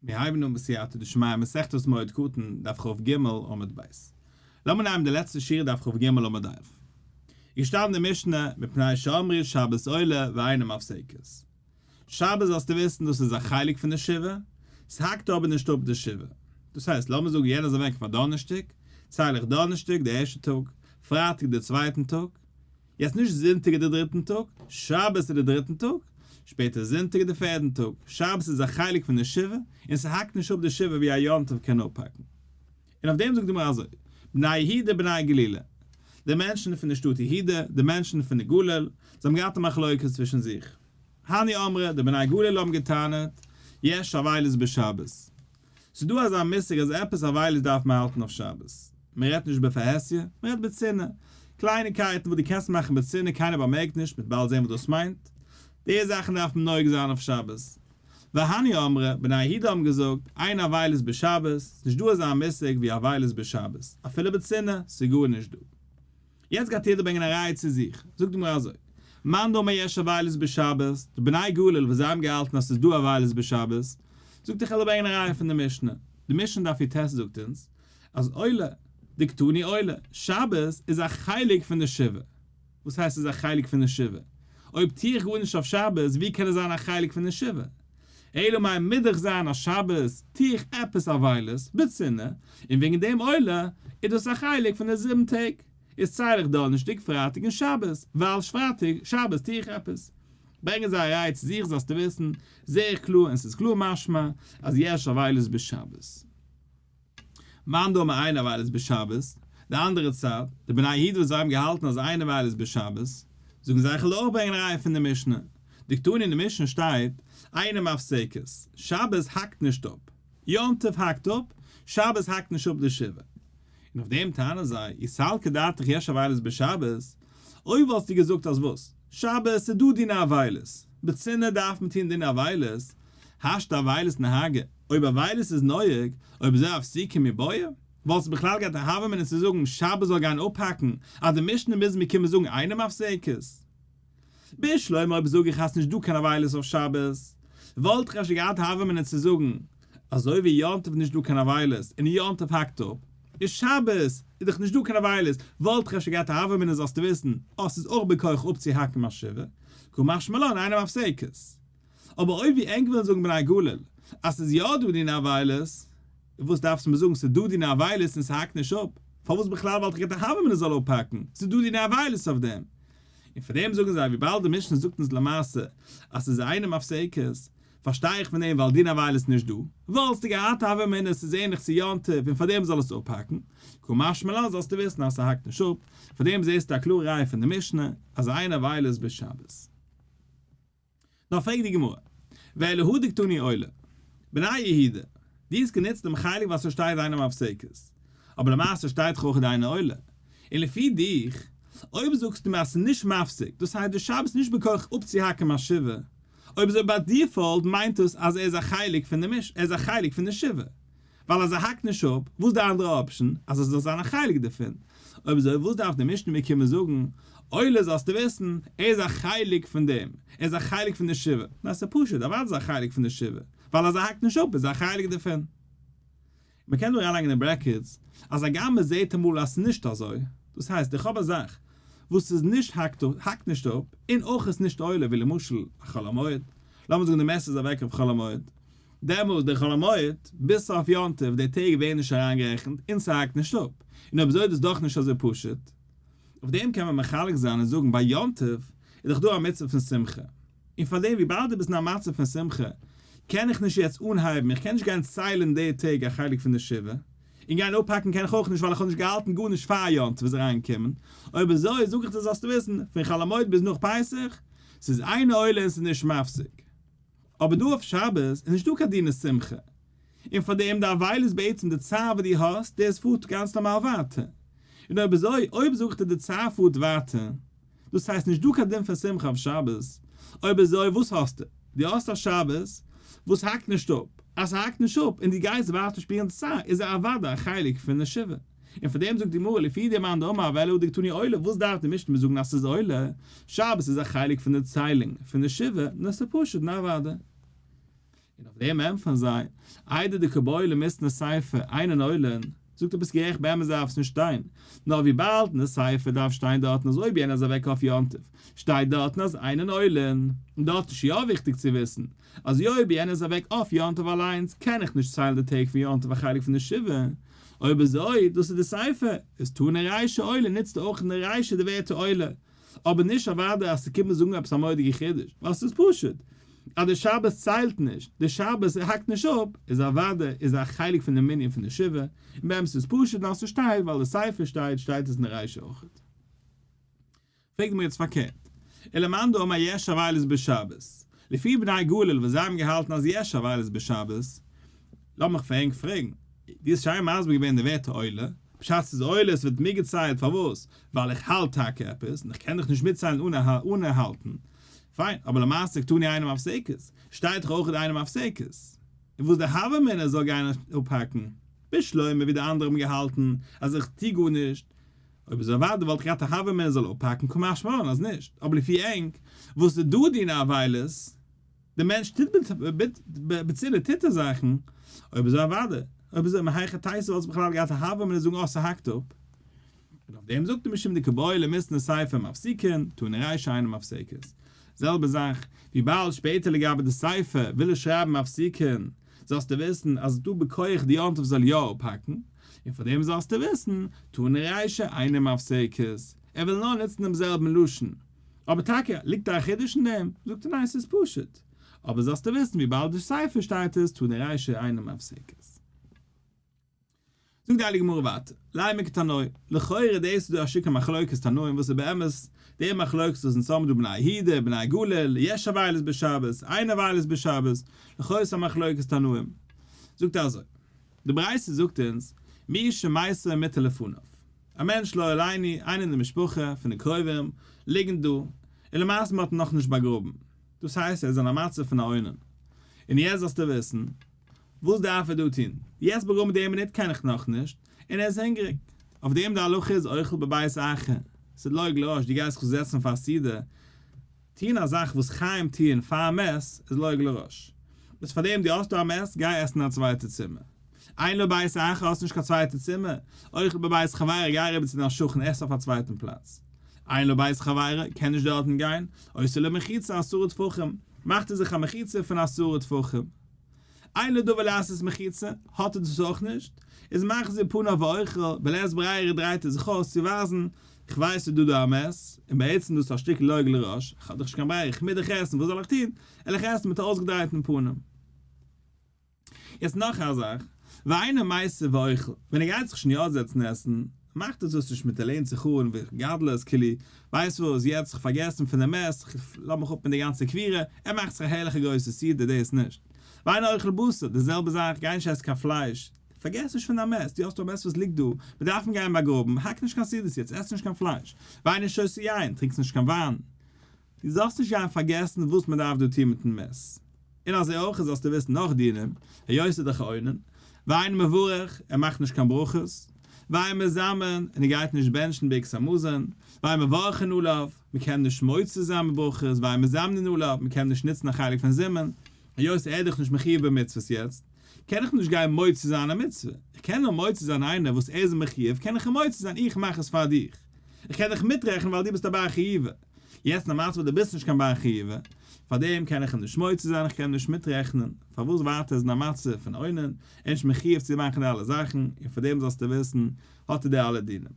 מיר הייבן אן בסייעתא דשמיא מסכת מועד קטן, דף כ"ג עמוד ב'. לאמיר נעמען די לעצטע שורה דף כ"ג עמוד א'. איז געשטאנען די משנה, מפני שאמרו שבת עולה ואינה מפסקת. שבת זאלסטו וויסן דאס איז א חלק פון די שבעה, ס'האקט אבער נישט אפ די שבעה. דאס הייסט לאמיר זאגן יענער איז אוועק פאר דאנערשטאג, צייל איך דאנערשטאג די ערשטע טאג, פרייטאג די צווייטן טאג, יעצט נישט זונטאג איז די דריטן טאג, שבת איז די דריטן טאג, שפעטער זונטאג איז די פערדן טאג, שבת איז א חלק פון די שבעה, און ס'האקט נישט אפ די שבעה ווי א יום טוב קען אפהאקן. און אויף דעם זאגט די גמרא אזוי, בני יהודה בני גלילה, די מענטשן פון די שטאט יהודה, די מענטשן פון די גליל, זיי האבן געהאט א מחלוקת צווישן זיך. הני אמרי, די בני גליל האבן געטענה'ט, יש אבילות בשבת. ס'איז דא אזא מושג אז עפעס אבילות דארף מען האלטן אויף שבת. מען רעדט נישט בפרהסיא, מען רעדט בצנעה. קלייניקייטן וואס דו קענסט מאכן בצנעה קיינער באמערקט נישט, מ'וועט באלד זען וואס דאס מיינט. די זאכן דארף מען נוהג זיין אויף שבת. והני אמרי, בני יהודה האבן געזאגט, אין אבילות בשבת, ס'איז נישט דא אזא מושג ווי אבילות בשבת, אפילו בצנעה, ס'איז גארנישט דא. יעצט גייט יעדער ברענגען א ראיה צו זיך, זאגט די גמרא אזוי, מאן דאמר יש אבילות בשבת, די בני גליל וואס זיי האבן געהאלטן אז ס'איז דא אבילות בשבת, זאגט איך וועל ברענגען א ראיה פון די משנה, די משנה דף י"ט זאגט אונז אז עולה, דקתני עולה, שבת איז א חלק פון די שבעה, וואס הייסט ס'איז א חלק פון די שבעה? אויב טו איך גארנישט אויף שבת ווי קען עס זיין א חלק פון די שבעה? אלא מאי מוז דאך זיין אז שבת טו איך עפעס אבילות, בצנעה, און וועגן דעם עולה איז דאס א חלק פון די זיבן טעג, איז צייל איך דאנערשטאג פרייטאג און שבת, ווייל פרייטאג שבת טו איך עפעס. ברענגען זיי א ראיה צו זיך זאלסטו וויסן, זעה איך קלאר און ס'איז קלאר משמע אז יש אבילות בשבת. מאן דאמר אין אבילות בשבת, די אנדערע צד, די בני יהודה וואס זיי האבן געהאלטן אז אין אבילות בשבת, זאגן זיי איך וועל אויך ברענגען א ראיה פון די משנה, דקתני אין די משנה שטייט, אינה מפסקת, שבת האקט נישט אפ, יום טוב האקט אפ, שבת האקט נישט אפ די שבעה. און אויף דעם טענה'ן זיי, אי סלקא דעתך יש אבילות בשבת, אויב וואלסטו געזאגט אז וואס? שבת איז דא דיני אבילות, בצנעה דארף מען טון דיני אבילות, השתא אבילות נהגא, אויב אבילות איז נוהג, אויב אזוי אפסוקי מיבעיא, וואלסטו בכלל געהאט א הוה אמינא צו זאגן שבת זאל גיין אפהאקן, אז די משנה מוז מיר קומען זאגן אינה מפסקת? בשלמא אויב זאג איך אז ס'נישט דא קיין אבילות אויף שבת, וואלט איך אפשר געהאט הוה אמינא צו זאגן אזוי ווי יום טוב איז נישט דא קיין אבילות און יום טוב האקט אפ, איז שבת איז דאך נישט דא קיין אבילות, וואלט איך אפשר געהאט א הוה אמינא זאלסטו וויסן אז ס'איז אויך בכח אפצוהאקן מיין שבעה, קא משמע לן אינה מפסקת. אבער אויב ווי ענק ווילן זאגן בני גליל אז ס'איז יא דא דיני אבילות, וואס דארפסטו מיר זאגן ס'איז דא דיני אבילות און ס'האקט נישט אפ? פארוואס בכלל וואלט איך געהאט א הוה אמינא זאל אפהאקן? ס'איז דא דיני אבילות אויף דעם. און פאר דעם זאגן זיי וויבאלד די משנה זאגט אונז למעשה אז ס'איז אינה מפסקת, פארשטיי איך פון דעם ווייל דין אבילות איז נישט דא, וואלסטו געהאט א הוה אמינא ס'איז ענליך צו יום טוב און פאר דעם זאל עס אפהאקן, קא משמע לן זאלסטו וויסן אז ס'האקט נישט אפ, פאר דעם זעסטו א קלארע ראיה פון די משנה אז אין אבילות בשבת. נאר פרעגט די גמרא, ואלא הא דקתני עולה, בני יהודה, דו האסט גענוצט דעם חלק וואס ס'שטייט אינה מפסקת, אבער למעשה שטייט דאך אויך אינה עולה, און לפי דיך, אויב זאגסטו מיר אז ס'איז נישט מפסיק, דאס הייסט די שבת איז נישט בכח אפצוהאקן מיין שבעה, אויב אזוי ביי default מיינט דאס אז ער איז א חלק פון די מש, ער איז א חלק פון די שבעה. ווייל אז ער האקט נישט אפ, וואס די אנדערע option? אז עס זאל זיין א חלק דערפון. אויב אזוי וואס דארף די משנה מיר קומען זאגן, עולה זאלסטו וויסן, ער איז א חלק פון דעם, ער איז א חלק פון די שבעה. נאר עס איז פשוט, אוודאי איז ער א חלק פון די שבעה, ווייל אז ער האקט נישט אפ איז ער א חלק דערפון. מען קען דא אריינלייגן אין brackets, אז הגם מען זעט אמאל אז עס איז נישט אזוי, דאס הייסט איך האב א זאך וואס איז נישט האקט האקט נישט אפ, און אויך איז נישט עולה ווי למשל א חול המועד, לאמיר זאגן די מעסער איז אוועק אויף חול המועד, דעמאלס דער חול המועד, ביז סוף יום טוב, די טעג ווערן נישט אריינגערעכנט און ס'האקט נישט אפ, און אויב אזוי איז דאס דאך נישט אזוי פשוט. אויף דעם קען מען מחלק זיין און זאגן ביי יום טוב איז דאך דא א מצוה פון שמחה, און פאר דעם וויבאלד דו ביסט אין א מצב פון שמחה קען איך נישט יעצט אנהייבן, איך קען נישט גיין ציילן די טעג א חלק פון די שבעה, און גיין אפהאקן קען איך אויך נישט ווייל איך האב נישט געהאלטן גארנישט פאר יום טוב איז אריינגעקומען, אויב אזוי זאג איך דיר זאלסטו וויסן, פון חול המועד ביז נאך פסח, ס'איז אינו עולה און ס'איז נישט מפסיק. אבער דא אויף שבת איז נישטא קיין דיני שמחה, און פאר דעם די אבילות בעצם די צער וואס דו האסט דאס פארט גאנץ נארמאל ווייטער, און אויב אזוי אויב זאגט ער די צער פארט ווייטער, דאס הייסט נישט דא קיין דין פון שמחה אויף שבת, אויב אזוי וואס האסטו? דו האסט א שבת וואס האקט נישט אפ, אז ס'האקט נישט אפ און דו גייסט ווייטער שפירן די צער איז ער אוודאי א חלק פון די שבעה. און פאר דעם זאגט די גמרא לפי די מאן דאמר ואלא דקתני עולה וואס דארף די משנה מיר זאגן אז ס'איז עולה? שבת איז א חלק פון די ציילונג פון די שבעה, נו ס'איז פשוט נו אוודאי. און אויף דעם ענטפערן זיי, איידי דקא בעי למיתני סיפא אינן עולין, זאגט ער ביסט גערעכט באמת דארף עס נישט שטיין, נאר וויבאלד אין די סיפא דארף שטיין דארטן אז אויב יענער איז אוועק אויף יום טוב, שטייט דארטן אז אינן עולין, און דארט איז יא וויכטיג צו וויסן אז אויב יענער איז אוועק אויף יום טוב אליינס קען איך נישט ציילן די טעג פון יום טוב א חלק פון די שבעה, אויב אזוי דאס איז די סיפא, איז תנא רישא עולה נוצט אויך אין די רישא די ווערטער עולה, אבער נישט אוודאי אז ס'קומט מיר זאגן עפעס א מורא'דיגע חידוש, ווייל ס'איז פשוט אז די שבת ציילט נישט, די שבת האקט נישט אפ, איז אוודאי איז א חלק פון די מנין פון די שבעה, און באמת איז פשוט נאר ס'שטייט ווייל די סיפא שטייט שטייט עס אין די רישא אויכעט. פרעגט די גמרא יעצט פארקערט, ולמאן דאמר יש אבילות בשבת, לפי בני גליל וואס זיי האבן געהאלטן אז יש אבילות בשבת, לאמיך פאר ענק פרעגן, דו האסט שיין מסביר געווען די ווערטער עולה, פשט ס'איז עולה עס ווערט מיטגעציילט פארוואס? ווייל איך האלט טאקע עפעס און איך קען דאך נישט מיטציילן אן האלטן, פיין, אבער למעשה קתני אינה מפסקת, שטייט דאך אויך אינה מפסקת, און וואס די הוה אמינא זאל גיין אפהאקן, בשלמא ווי די אנדערע האבן געהאלטן אז איך טו גארנישט, אויב אזוי אוודאי וואלט איך געהאט א הוה אמינא זאל אפהאקן קא משמע לן אז נישט, אבער לפי ענק וואס איז דא דיני אבילות, די מענטש טוט בצינעה טוט ער זאכן, אויב אזוי אוודאי, אויב אזוי מהיכא תיתי וואלסט בכלל געהאט א הוה אמינא זאגן אה ס'האקט אפ. און אויף דעם זאגט ער משום דקא בעי למיתני סיפא מפסיקין, תנא רישא אינה מפסקת. זעלבע זאך, וויבאלד שפעטער לגבי די סיפא וויל ער שרייבן מפסיקין, זאלסטו וויסן אז דא בכח די יום טוב זאל יא אפהאקן, און פאר דעם זאלסטו וויסן, תנא רישא אינה מפסקת, ער וויל נאר נוצן דעם זעלבן לשון. אבער טאקע, ליגט דא א חידוש אין דעם? זאגט ער ניין ס'איז פשוט. אבער זאלסטו וויסן וויבאלד די סיפא שטייט עס תנא רישא אינה מפסקת. זאגט די הייליגע גמרא ווייטער, לימא כתנאי, לכאורה דאס איז דא א שטיקל מחלוקת תנאים וואס איז באמת די מחלוקת וואס אונז האבן דא בני יהודה בני גליל, יש אבילות בשבת, אין אבילות בשבת, לכאורה איז א מחלוקת תנאים. זאגט ער אזוי, די ברייתא זאגט אונז, מי שמתו מוטל לפניו. א מענטש לא עלינו, איינער אין די משפחה, פון די קרובים, ליגן דא, און למעשה מען האט אים נאכנישט באגראבן. דאס הייסט ער איז אין א מצב פון א אונן. און יעצט זאלסטו וויסן, וואס דארף ער דא טון? יעצט באגראבן די מינוט קען איך נאכנישט, און ער איז הונגעריג. אויף דעם די הלכה איז אוכל בבית אחר, ס'איז לועג לרש, דו גייסט זיך זעצן פאר א סעודה, טון א זאך וואס חיים טוען פאר א מת איז לועג לרש. איז פאר דעם דו האסט דא א מת, גיי עסן אין א צווייטע צימער. אין לו בית אחר האסט נישט קיין צווייטע צימער, אוכל בבית חברו גיי אריבער צו דיין שכן עס אויף א צווייטן פלאץ. אין לו בית חברו קען נישט דארטן גיין, עושה לו מחיצה עשרה טפחים, מאכט ער זיך א מחיצה פון עשרה טפחים. אין לו דבר לעשות מחיצה, האט ער דאס אויך נישט, איז מחזיר פניו ואוכל, בלית ברירה דרייט ער זיך אויס צו ווייזן, כ'ווייס ס'איז דא דא א מת, און בעצם דאס איז א שטיקל לועג לרש, כ'האב דאך נישט קיין ברירה, כ'מוז דאך עסן, וואס זאל איך טון, על איך עסן מיט א אויסגעדרייטן פנים. יעצט נאך א זאך, ואינו מיסב ואוכל, ווען ער גייט זיך שוין יא זעצן עסן, מאכט ער דאס נישט מיט ער לערנט זיך אן וגדלות כאילו, ווייסט וואס, יעצט איך פארגעסן פון די מת, לאז מיך אפ מיט די גאנצע קבירה, ער מאכט זיך א הערליכע גרויסע סעודה, דאס נישט. ואינו אוכל בשר, די זעלבע זאך, גיי נישט עסן קיין פלייש, פארגעס נישט פון דיין מת, דו האסט א מת וואס ליגט דא, מיר דארפן גיין באגראבן, האק נישט קיין סעודות יעצט, עס נישט קיין פלייש, ואינו שותה יין, טרינקסט נישט קיין וויין, דו זאלסט נישט גיין פארגעסן וואס מען דארף דא טון מיטן מת. און אזוי אויך זאלסטו וויסן נאך דינים, היות ס'איז דאך א אונן, ואינו מברך, ער מאכט נישט קיין ברכות, ואינו מזמן, און ער גייט נישט בענטשן ברכת המזון, ואין מברכין עליו, מען קען נישט מוציא זיין בברכות, ואין מזמנין עליו, מען קען נישט נוצן א חלק פון זימון, היות ער איז דאך נישט מחיוב במצוות יעצט, קען איך נישט גיין מוציא זיין א מצוה, איך קען נאר מוציא זיין איינער וואס ער איז מחיוב, קען איך אים מוציא זיין, איך מאך עס פאר דיך, איך קען דיך מיטרעכענען ווייל דו ביסט א בר חיובא. יעצט אין א מצב וואס דו ביסט נישט קיין בר חיובא, פאר דעם קען איך אים נישט מוציא זיין, איך קען אים נישט מיטרעכענען, פארוואס ווייטער איז אין א מצב פון אונן, ער איז נישט מחיוב צו מאכן די אלע זאכן, און פאר דעם זאלסטו וויסן, האט ער די אלע דינים.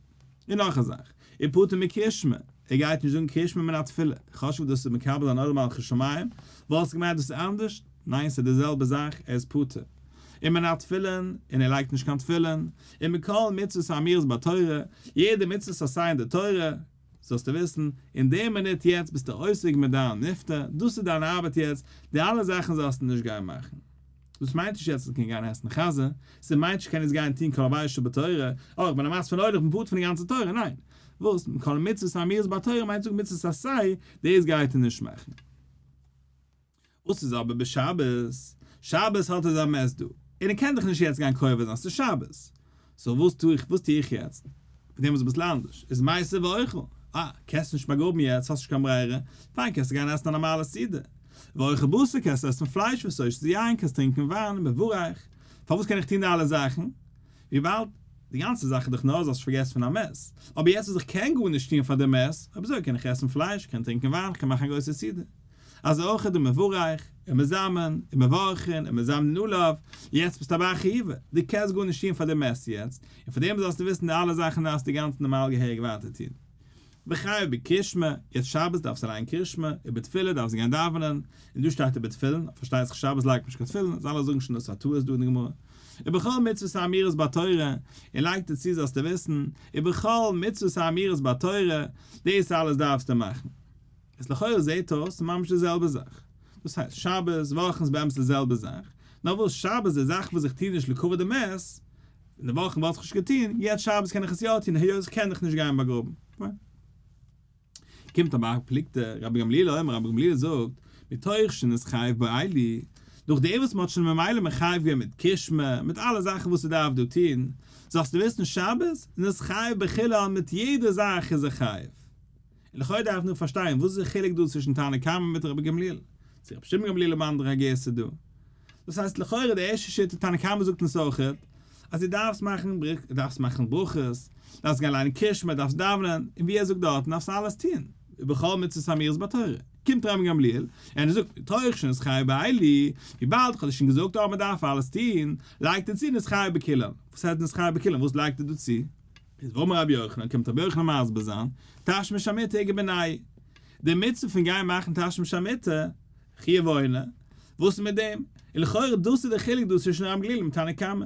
און נאך א זאך, ופטור מקריאת שמע, ער גייט נישט זאגן קריאת שמע מן התפילה, כאטש וואס דאס איז מקבל זיין עול מלכות שמים, וואלסטו געמיינט דאס איז אנדערש? ניין ס'איז די זעלבע זאך, ער איז פטור. און מן התפילין, און ער לייגט נישט קיין תפילין, און מכל מצוות האמורות בתורה, יעדע מצוות עשה אין די תורה, זאלסטו וויסן, אין די מינוט יעצט ביסטו עוסק מיט דיין נפטר, דאס איז דיין ארבעט יעצט, די אלע זאכן זאלסטו נישט גיין מאכן. דאס מיינט נישט יעצט אז קען גיין עסן חזיר, ס'מיינט נישט קען יעצט גיין טון כל עבירה שבתורה, אה איך בין א מאסט פון עולם איך בין פטור פון די גאנצע תורה, ניין, וואס, כל מצוות האמורות בתורה מיינט זאגן מצוות עשה, דאס גייט ער נישט מאכן. וואס איז אבער בשבת? שבת האט ער זיין מת דא, און ער קען דאך נישט יעצט גיין קובר זיין, ס'איז שבת. so וואס טו איך, וואס טו איך יעצט? פון דעם איז אביסל אנדערש, איז מיסב ואוכל. אה, קענסט נישט באגראבן יעצט, האסט נישט קיין ברירה, פיין קענסטו גיין עסן א נארמאלע סעודה. ואוכל בשר קענסט עסן פלייש ושותה יין קענסט טרינקען וויין ומברך, פארוואס קען איך טון די אלע זאכן? וויבאלד די גאנצע זאך איז דאך נאר זאלסט פארגעסן פון א מת, אבער יעצט וואס איך קען גארנישט טון פאר די מת, אויב אזוי קען איך עסן פלייש, קען טרינקען וויין, כ'קען מאכן א גרויסע סעודה. אזוי אויך איז די מברך, און מזמן, און מברכין, און מזמנין עליו, יעצט ביסטו א בר חיובא, דו קענסט גארנישט טון פאר די מת יעצט, און פאר דעם זאלסטו וויסן די אלע זאכן דארפסטו גאנץ נארמאל געהעריג ווייטער טון. וחייב בקרישמע, יעצט שבת דארפסטו ליינען קרישמע, ובתפילה דארפסטו גיין דאווענען, און דא שטייט ובתפילין, פארשטייט זיך שבת לייגט מען נישט קיין תפילין, אז אלע זאגן שוין דאס איז א טעות דא אין די גמרא. ובכל מצוות האמורות בתורה, און לייגט ער צו זאלסטו וויסן, ובכל מצוות האמורות בתורה, דאס אלעס דארפסטו מאכן. איז לכאורה זעהט אויס ממש די זעלבע זאך. דאס הייסט שבת, וואכן איז באמת די זעלבע זאך, נאר וואס שבת די זאך וואס איך טוה נישט לכבוד די מת, אין די וואכן וואלט איך נישט געטוהן, יעצט שבת קען איך עס יא טוהן היות איך קען דאך נישט גיין באגראבן. קומט א בר פלוגתא, רבי גמליאל אומר, רבי גמליאל זאגט, מתוך שנתחייב באלו, נאכדעם וואס מען האט שוין ממילא מחייב געווען מיט קרישמע, מיט אלע זאכן וואס ס'דארף דא טוהן, זאלסטו וויסן שבת, נתחייב בכולן מיט יעדע זאך איז ער חייב. און לכאו' דארף מען פארשטיין וואס איז די חילוק דא צווישן תנא קמא מיט רבי גמליאל, צו רבי שמעון גמליאל האבן אנדערע גירסא דא. דאס הייסט לכאורה די ערשטע שיטה תנא קמא זאגט אונז אויכעט אז דו דארפסט מאכן דארפסט מאכן ברכות, דארפסט גיין ליינען קרישמע, דארפסט דאווענען, און ווי ער זאגט דארטן דארפסט אלעס טון, ובכל מצוות האמורות בתורה. קומט רבי גמליאל און ער זאגט מתוך שנתחייב באלו, וויבאלד כ'האב דיר שוין געזאגט אז מען דארף אלעס טון, לייגט ער צו נתחייב בכולן. וואס הייסט נתחייב בכולן? וואס לייגט ער דא צו? איז ואמר רבי יוחנן, קומט רבי יוחנן מסביר זיין, תשמיש המיטה איכא בינייהו, די מצוה פון גיין מאכן תשמיש המיטה, חיוב עונה, וואס איז מיט דעם? און לכאורה דאס איז די חילוק דא צווישן רבי גמליאל מיט תנא קמא.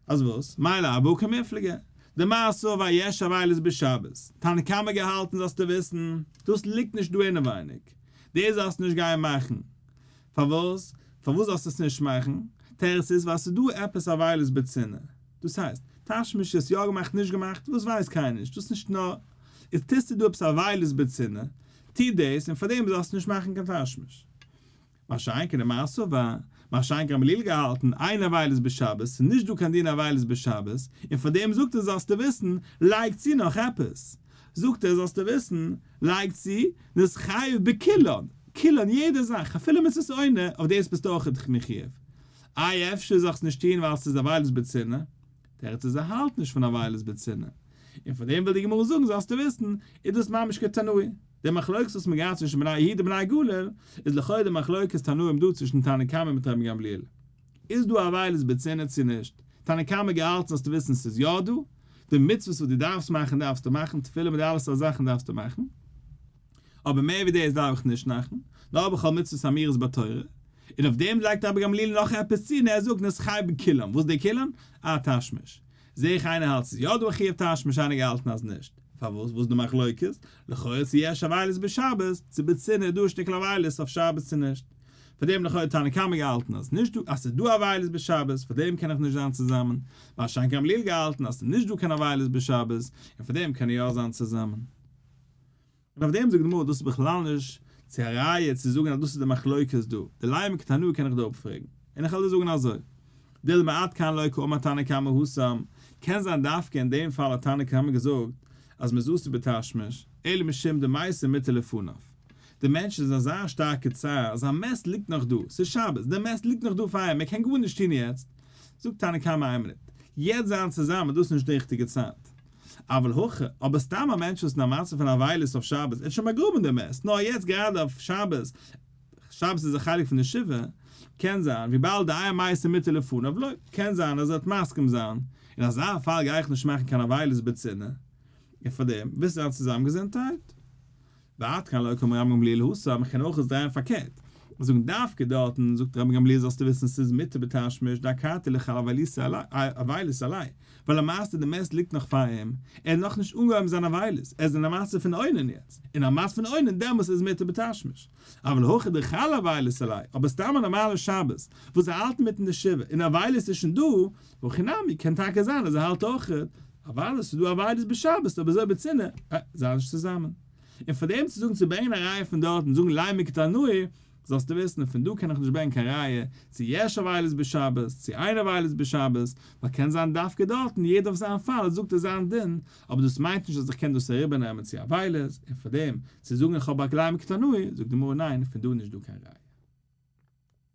אז וואס? מילא אבא קמיפלגי, דמר סבר יש אבילות בשבת, תנא קמא געהאלטן זאלסטו וויסן, דאס ליגט נישט דא אינעווייניג, דאס זאלסטו נישט גיין מאכן. פארוואס? פארוואס זאלסטו עס נישט מאכן? תירוץ איז ווייל ס'איז דא עפעס אבילות בצנעה. דאס הייסט, תשמיש איז יא געמאכט נישט געמאכט, וואס ווייסט קיינער נישט, דאס נישט נאר איז טוסטו דא עפעס אבילות בצנעה, טו דאס און פארדעם זאלסטו נישט מאכן קיין תשמיש. מה שאין כן דמר סבר, מה שאין כן ר' גמליאל געהאלטן, אין אבילות בשבת, ס'איז נישט דא קיין דין אבילות בשבת, און פארדעם זאגט ער זאלסטו וויסן, לייג צו נאך עפעס. זאגט ער זאלסטו וויסן, לייג צו, נתחייב בכולן, כולן יעדע זאך, אפילו מצות עונה, אויף דאס ביסטו אויך מחויב. איי אפשר זאל איך עס נישט טון ווייל ס'איז אבילות בצנעה? תירוץ איז ער האלט נישט פון אבילות בצנעה. און פאר דעם וויל די גמרא זאגן זאלסטו וויסן, איז דאס ממש כתנאי. די מחלוקת וואס מ'האט געהאט צווישן בני יהודה און בני גליל, איז לכאו' די מחלוקת תנאים דא צווישן תנא קמא מיט רבן גמליאל. איז דא אבילות בצנעה צו נישט? תנא קמא געהאלטן זאלסטו וויסן ס'איז יא דא. די מצוות וואס דו דארפסט מאכן דארפסטו מאכן, תפילה מיט די אלע סארט זאכן דארפסטו מאכן. אבער מער ווי דאס דארף איך נישט מאכן, נאר בכל מצוות האמורות בתורה. און אויף דעם לייגט רבי גמליאל נאך עפעס צו און ער זאגט נתחייב בכולם, וואס די כולם? אה תשמיש. זעה איך איינער האלט ס'איז יא דא א חיוב תשמיש איינער געהאלטן אז נישט. פארוואס? וואס איז די מחלוקת? לכאורה צו יש אבילות בשבת, צו בצנעה איז דא א שטיקל אבילות אויף שבת צו נישט. פאר דעם לכאורה תנא קמא געהאלטן אז נישט דא אז ס'איז דא אבילות בשבת פאר דעם קען איך נישט זיין צוזאמען, מה שאין כן גמליאל געהאלטן אז ס'איז נישט דא קיין אבילות בשבת און פאר דעם קען ער יא זיין צוזאמען. און אויף דעם זאגט די גמרא דאס איז בכלל נישט צו א ראיה צו זאגן אז דאס איז די מחלוקת דא, דלימא כתנאי קען איך דא אפפרעגן, און איך וועל דיר זאגן אזוי, דילמא עד כאן לא קאמר תנא קמא התם, קען זיין דווקא אין דעם פאל האט תנא קמא געזאגט אז מ'איז אסור בתשמיש, אלא משום דמתו מוטל לפניו. די מענטש איז אין אזא שטארקע צער אז א מת ליגט נאך דא, ס'איז שבת, די מת ליגט נאך דא פאר אים, ער קען גארנישט טון יעצט, זאגט תנא קמא איין מינוט, יעצט זיין צוזאמען דאס איז נישט די ריכטיגע צייט. אבל הכא, אבער סתם א מענטש וואס איז אין א מצב פון אבילות אויף שבת, ער האט שוין באגראבן די מת, נאר יעצט גראדע אויף שבת, שבת איז א חלק פון די שבעה, קען זיין וויבאלד דאין מתו מוטל לפניו לא, קען זיין אז ער וועט מסכים זיין, אין אזא פאל גיי איך נישט מאכן קיין אבילות בצנעה, און פארדעם ווילסטו זיין צוזאם געזונטהייט. ועד כאן לא קאמר רבן גמליאל התם, מען קען אויך עס דרייען פארקערט, און זאגן דווקא דארטן זאגט רבן גמליאל זאלסטו וויסן ס'איז מותר בתשמיש דאכתי לא חל אבילות עליה, ווייל למעשה די מת ליגט נאך פאר אים, ער האט נאכנישט אנגעהויבן זיין אבילות, ער איז אין א מצב פון אונן יעצט, אין א מצב פון אונן דעמאלס איז מותר בתשמיש, אבל הכא דחל אבילות עליה, אבער סתם א נארמאלע שבת וואס זיי האלטן מיטן די שבעה און אבילות איז שוין דא, הכי נמי קען טאקע זיין אז ער האלט אויכעט, אוודאי ס'איז דא אבילות בשבת אבער אזוי בצנעה, אה, זיי נישט צוזאמען. און פאר דעם צו זאגן צו ברענגען א ראיה פון דארט און זאגן לימא כתנאי. זאלסטו וויסן, פון דא קען איך נישט ברענגען קיין ראיה, צו יש אבילות בשבת, צו אין אבילות בשבת, ווייל קען זיין דווקא דארטן, יעדער אויף זיין פאל זאגט ער זיין דין, אבער דאס מיינט נישט אז איך קען דאס אריבערנעמען צו אבילות, און פאר דעם, צו זאגן איך האב א גלייבן כתנאי, זאגט די גמרא ניין, פון דא נישט דא קיין ראיה.